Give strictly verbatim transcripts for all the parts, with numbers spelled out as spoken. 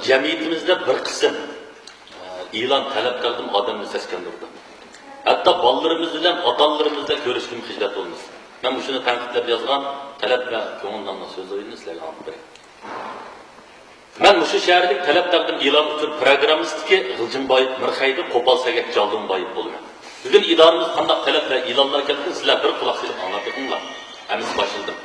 جەمئىيىتىمىزدە بىر قىسىم، ئە، ئېلان، تەلەپ تەقدىم ئادەمنى سەسكەندۈرىدۇ. ھەتتا بالىلىرىمىز بىلەن، ئاتا-ئانىلىرىمىز بىلەن كۆرۈشكىمۇ خىجلەت بولمىسۇن. مەن مۇشۇنى تەنقىدلەپ يازغان تەلەپ ۋە كۆڭۈل ناملىق سۆزلىرىمنى سىلەرگە ئاڭلىتىپ بېرەي. مەن مۇشۇ شەھەردىكى تەلەپ تەقدىم ئېلان ئۇچۇر پىروگراممىسىدىكى غىلجىڭبايېۋ، مىرخەيدە، قوپال سەگەك، جالدىڭبايېۋ بولىمەن. بۈگۈن ئىدارىمىزغا قانداق تەلەپ ۋە ئېلانلار كەلدى، سىلەر بىر قۇلاق سېلىپ ئاڭلاپ بېقىڭلار. ھەممىسى باشلىدىم.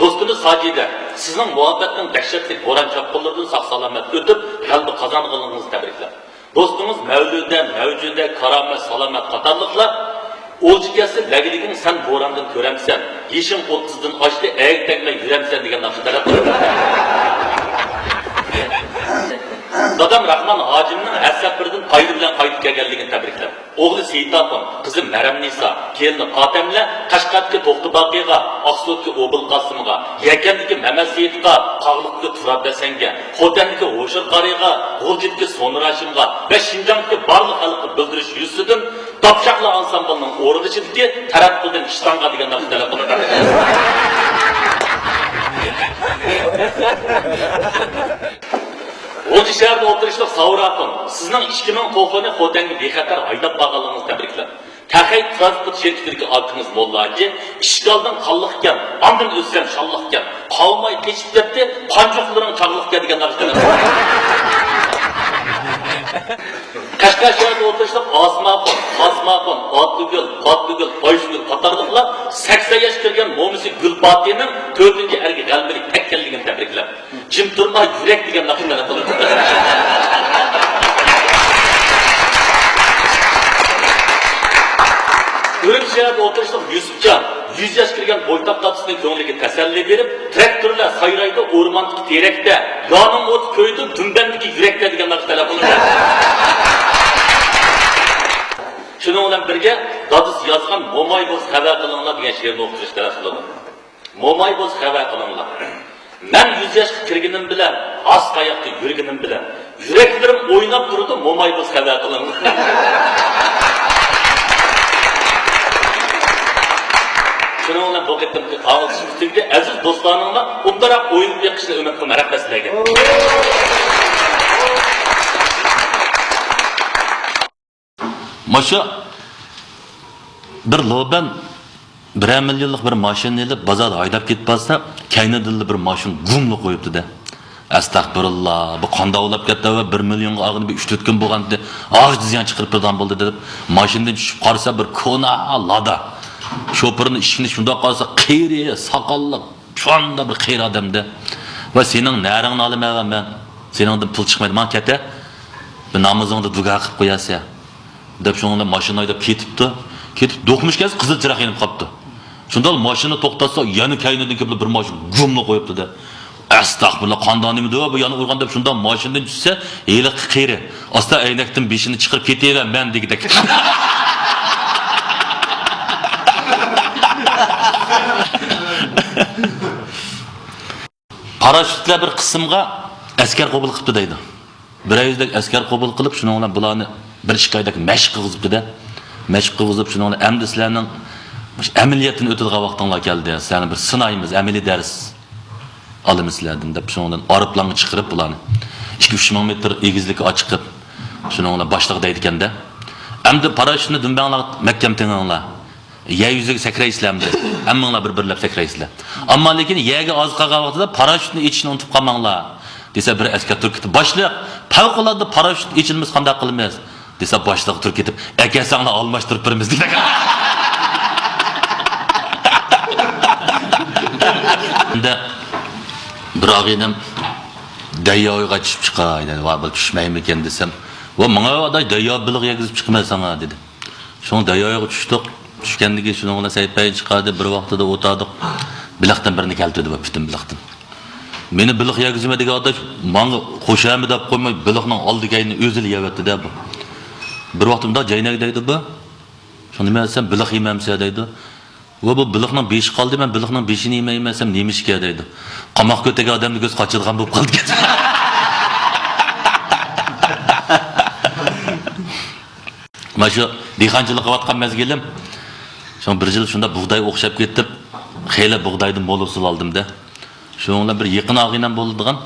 دوستىمىز ساجىدە، سىزنىڭ مۇھەببەتنىڭ دەھشەتلىك بوران-چاپقۇنلىرىدىن ساق-سالامەت ئۆتۈپ، غەلىبە قازانغىنىڭىزنى تەبرىكلەپ. دوستىڭىز مەۋلۇدە، مەۋجۇدە، كارامەت، سالامەت قاتارلىقلار، ئولجا كەلسە لەگلىكىڭ سەن بوراندا كۆرەمسەن، يېشىڭ ئوتتۇزدىن ئاشتى، ئەگىپ تەگمەي يۈرەمسەن دېگەن ناخشا تەلەپ قىلىپ. دادام راخمان ھاجىمنىڭ ھەر سەپىرىدىن پايدا بىلەن قايتىپ كەلگەنلىكىنى تەبرىكلەپ. ئوغلى سېيىت ئاخۇن، قىزى مەرەمنىسا، كېلىنى پاتەملەر قەشقەردىكى توختى باقىغا، ئاقسۇدىكى ئوبۇلقاسىمغا، يەكەندىكى مەمەت سېيىتقا، قاغىلىقتىكى تۇراب ھەسەنگە، خوتەندىكى ھوشۇر قارىغا، غۇلجىدىكى سونۇر ھاشىمغا ۋە شىنجاڭدىكى بارلىق خەلققە بىلدۈرۈش يۈزىسىدىن داپشاقلا ئانسامبىلنىڭ ئورۇنلىشىدىكى تەرەت قىلدىن ئىشتانغا دېگەن ناخشا تەلەپ قىلىمەن. غۇلجا شەھىرىدە ئولتۇرۇشلۇق ساۋۇر ئاخۇن، سىزنىڭ ئىككى مىڭ توخۇنى خوتەنگە بىخەتەر ھايداپ بارغانلىقىڭىزنى تەبرىكلەپ، تەخەي ترانسپورت شىركىتىدىكى ئاكىڭىز موللا ھاجى، ئىشىك ئالدىڭ قانلىقكەن، ئاندىن ئۆتسەم شانلىقكەن، قاۋىماي قېچىپ كەتتى، قانچۇقلىرىڭ چاغلىقكەن دېگەن ناخشا تەلەپ قىلىمەن. قەشقەر شەھىرىدە ئولتۇرۇشلۇق ئاسماخۇن، ئاسماخۇن، ئاتلىگۈل، پاتلىگۈل، ئايشىگۈل قاتارلىقلار سەكسەن ياشقا كىرگەن مومىسى گۈلپاتىنىڭ تۆتىنچى ئەرگە غەلىبىلىك تەگكەنلىكىنى تەبرىكلەپ، جىم تۇرما يۈرەك دېگەن ناخشا تەلەپ قىلىمەن. ئۈرۈمچى شەھىرىدە ئولتۇرۇشلۇق يۈسۈپجان يۈز ياش كىرگەن بويتاق دادىسىنىڭ كۆڭلىگە تەسەللى بېرىپ، تىراكتورلار سايرايدۇ ئورماندىكى تېرەكتە، يارنىڭ ئوتى كۆيىدۇ دۈمبەندىكى يۈرەكتە دېگەن ناخشا تەلەپ قىلىمەن. شۇنىڭ بىلەن بىرگە، دادىسى يازغان موماي بولسا خەۋەر قىلىڭلار دېگەن شېئىرنى ئوقۇتۇش تەلەپ قىلىدۇ. موماي بولسا خەۋەر قىلىڭلار. مەن يۈز ياشقا كىرگىنىم بىلەن، ئاس تاياقتا يۈرگىنىم بىلەن، يۈرەكلىرىم ئويناپ تۇرىدۇ، موماي بولسا خەۋەر قىلىڭلار. شۇنىڭ بىلەن بۇ قېتىمقى ئاڭلىتىشىمىز تۈگىدى. ئەزىز دوستلارنىڭلا ئوبدانراق ئوينىتىپ بېقىشىنى ئۈمىد قىلىمەن. رەھمەت سىلەرگە. ماشۇ بىر لوبەن بىرەر مىليونلۇق بىر ماشىنا ئېلىپ، بازاردا ھايداپ كېتىپ بارسا، كەينىدىنلا بىر ماشىنا گۇملا قويۇپتۇ-دە. ئەستەغپىرۇللا، بۇ قانداق ئولاپ كەتتى ۋە بىر مىليونغا ئالغىنى بىر ئۈچ تۆت كۈن بولغانتى، ئاغىچ زىيان چىقىرىپ بېرىدىغان بولدى دەپ، ماشىنىدىن چۈشۈپ قارىسا، بىر كونا لادا. شوپۇرنىڭ ئىشىكىنى شۇنداق قارىسا، قېرى، ساقاللىق، شۇنداق بىر قېرى ئادەمدە. ۋە سېنىڭ نەرىڭنى ئالىمەن ۋە مەن سېنىڭدىن پۇل چىقمايدۇ، ماڭا كەتە. بىر نامىزىڭدا دۇگا قىلىپ قوياسەن. دەپ شۇنىڭ بىلەن ماشىنا ھەيدەپ كېتىپتۇ. كېتىپ دوقمۇش كەلسە قىزىل چىراغ يېنىپ قاپتۇ. شۇنداق ماشىنا توختاتسا، يەنە كەينىدىن كېلىپ بىر ماشىنا گۇملا قويۇپتۇ-دە. ئەستەغپۇرۇللا، قانداق نېمىدۇ بۇ يەنە ئۇرغان دەپ شۇنداق ماشىنىدىن چۈشسە، ھېلىقى قېرى ئاستا ئەينەكتىن بېشىنى چىقىرىپ كېتىۋەر مەن دېگۈدەك. پاراشيۇتلار بىر قىسىمغا ئەسكەر قوبۇل قىپتۇ دەيدۇ. بىرەر يۈزدەك ئەسكەر قوبۇل قىلىپ، شۇنىڭ بىلەن بۇلارنى بىر ئىككى ئايدەك مەشىق قىلغۇزۇپتۇ-دە. مەشىق قىلغۇزۇپ، شۇنىڭ بىلەن ئەمدى سىلەرنىڭ مۇشۇ ئەمەلىيەتتىن ئۆتىدىغان ۋاقتىڭلار كەلدى. سىلەرنى بىر سىنايمىز، ئەمەلىي دەرس ئالىمىز سىلەردىن دەپ، شۇنىڭ بىلەن ئايروپىلانغا چىقىرىپ، بۇلارنى ئىككى، ئۈچ مىڭ مېتىر ئېگىزلىككە ئاچىقىپ، شۇنىڭ بىلەن باشلىق دەيدىكەن-دە. ئەمدى پاراشيۇتنى دۈمبەڭلار، مەھكەم تېڭىڭلار. يەر يۈزىگە سەكرەيسىلەر ئەمدى. ھەممىڭلار بىر-بىرلەپ سەكرەيسىلەر. ئەمما لېكىن يەرگە ئاز قالغان ۋاقتىدا پاراشيۇتنى ئېچىشنى ئۇنتۇپ قالماڭلار، دېسە، بىر ئەسكەر تۇرۇپ كېتىپ، باشلىق، پەۋقۇلئاددە پاراشيۇت ئېچىلمىسا قانداق قىلىمىز؟ دېسە، باشلىقى تۇرۇپ كېتىپ، ئەكەلسەڭلار ئالماشتۇرۇپ بېرىمىز، دېدى. ئەمدى بىر ئاغىنەم دەريا بويىغا چۈشۈپ چىقاي دېدى. ۋا، بۇ چۈشمەيمىكىن دېسەم، ۋا، ماڭا ئاداش دەريا بېلىق يەگۈزۈپ چىقىمەن ساڭا، دېدى. شۇڭا دەرياغا چۈشتۇق. چۈشكەندىن كېيىن شۇنىڭ بىلەن سەيىت بەينى چىقاردى، بىر ۋاقتىدا ئولتۇردۇق. بېلىقتىن بىرنى كەلتۈردى، بۇ پۈتۈن بېلىقتىن. مېنى بېلىق يەگۈزىمەن دېگەن ئاداش ماڭا خوش ئەمە دەپ قويماي، بېلىقنىڭ ئالدى كەينىنى ئۆزىلا يەۋەتتى-دە بۇ. بىر ۋاقتىمدا جەينەك دەيدۇ بۇ. شۇ نېمە دېسەم، بېلىق يېمەمسە دەيدۇ. ۋە بۇ بېلىقنىڭ بېشى قالدى، مەن بېلىقنىڭ بېشىنى يېمەيمەن دېسەم، نېمىشقا دەيدۇ. قاماق كۆتەرگەن ئادەمنىڭ كۆزى قاچىدىغان بولۇپ قالدىكەن. مانا شۇ دېھقانچىلىق قىلىۋاتقان مەزگىلىم، شۇڭا بىر يىل شۇنداق بۇغداي ئوخشاپ كېتىپ، خېلى بۇغدايدىن مول ھوسۇل ئالدىم-دە. شۇنىڭ بىلەن بىر يېقىن ئاغىنەم بولىدىغان،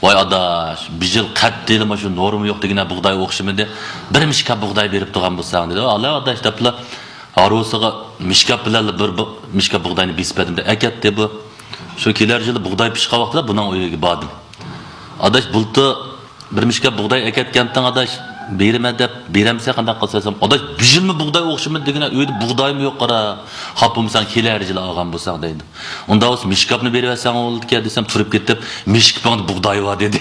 ۋاي ئاداش، بۇ يىل قەتئىيلا مانا شۇ نورما يوق دېگىنە بۇغداي ئوخشىمىدى. بىر مىشكاپ بۇغداي بېرىپ تۇرغان بولساڭ دېدى. ئالا ئاداش دەپلا ھارۋىسىغا مىشكاپ بىلەن بىر بۇ-، مىشكاپ بۇغداينى بېسىپ بەردىم دە ئەكەتتى بۇ. شۇ كېلەر يىلى بۇغداي پىشقان ۋاقتىدا بۇنىڭ ئۆيىگە باردىم. ئاداش بۇلتۇر بىر مىشكاپ بۇغداي ئەكەتكەنتىڭ ئاداش، بېرىمەن دەپ، بېرەمسەن قانداق قىلسا دېسەم، ئاداش بۇ يىلمۇ بۇغداي ئوخشىمىدى دېگىنە ئۆيدە بۇغدايمۇ يوق قارا. خاپا بولمىساڭ كېلەر يىلى ئالغان بولساڭ دەيدۇ. ئۇنداق بولسا مىشكاپنى بېرىۋەتسەڭ بولىدىكەن دېسەم تۇرۇپ كېتىپ، مىشكىپىڭدا بۇغداي بار دېدى.